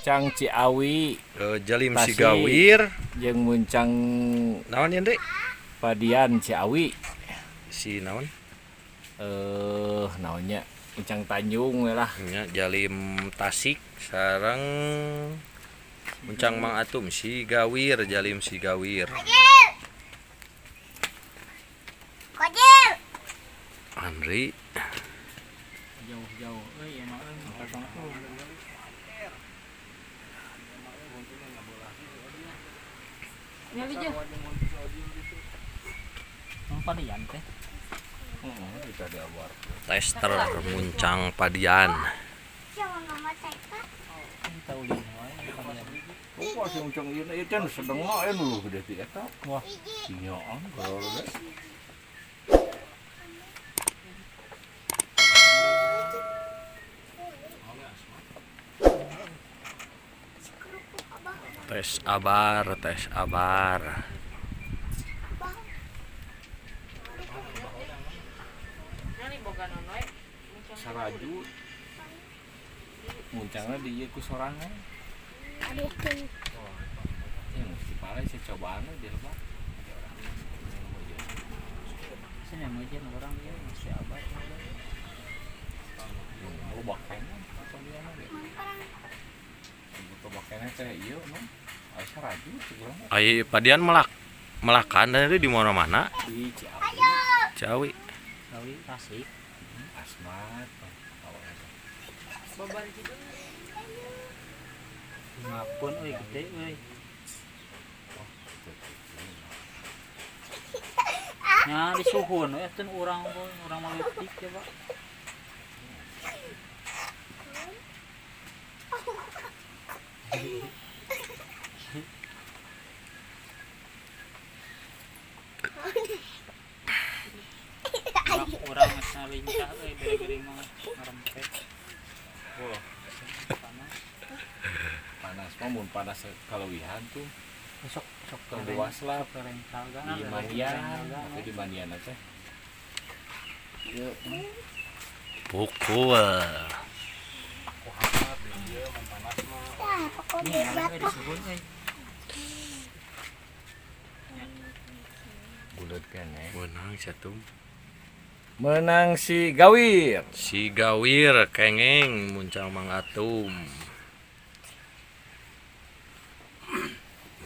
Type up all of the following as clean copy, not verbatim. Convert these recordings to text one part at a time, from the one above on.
Muncang Ciawi. Jalim Tasik. Sigawir. Jeung muncang Naon ieu, Ndri? Padian Ciawi. Si naon? Naonnya Muncang Tanjung we lah. Nya Jalim Tasik sareng Muncang Mang Atum Sigawir, Jalim Sigawir. Kocil. Andri Jauh-jauh euy emang euy kosong tuh. Nyali aja. Mang Padian teh. Heeh, kita di awar. Tester Muncang Padian. Jangan mama teka. Kita ulin wae Padian. Oh, si muncang ieu ieu can sedeng mah aya nu gede ti eta. Wah. Hiji. Tinyoan kalau ge. Kerupuk abah. Tes abar, tes abar. Abah. Nyali boga nonoy. Muncang Saraju. Muncangna di ieu ku sorangan. Aduh. Ya mesti pale saya cobaan di lebak. Sini meujeun urang ieu masih abad. Lu bakena padian ge. Butuh bakena teh ieu no. Aya saraju segala Ai Padian melak melakan dan itu di mana-mana. di Ciawi. Ciawi. Ciawi Tasik. Asmat. Babar gitu. Ngapun euy gede euy. Nya disuhun we teu urang urang mah leutik ya, Pak. Urang geus lincah euy bere-bere mah ngarempet. Wah, Panas. Panas mah mun panas kaleuwihan tuh Sok sok keluas lah kereng di mandian, tapi di mandian teh. Ieu Pukul. aku hangat di ieu mun panas mah. Dah, pokok Nih, bapak. disuhun euy. Buleut keneh. Menang satu. Menang si Gawir. Sigawir kengeng Muncang Mang Atum.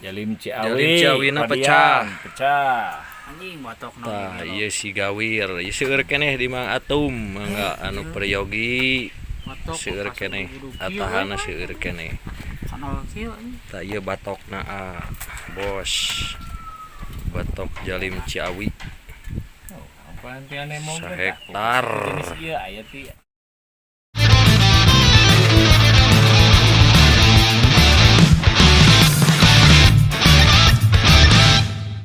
Jalim Ciawi. Jalim Ciawina Padian, pecah. Pecah. Anjing batok Tah ieu Sigawir. Ieu seueur keneh di Mang Atum mangga anu peryogi seueur keneh atahana seueur keneh. Kanal kieu anjing. Tah ieu batokna ah, bos. Batok Jalim Ciawi. Oh, apaan teh ane mong Sahektar. Jenis ieu aya ti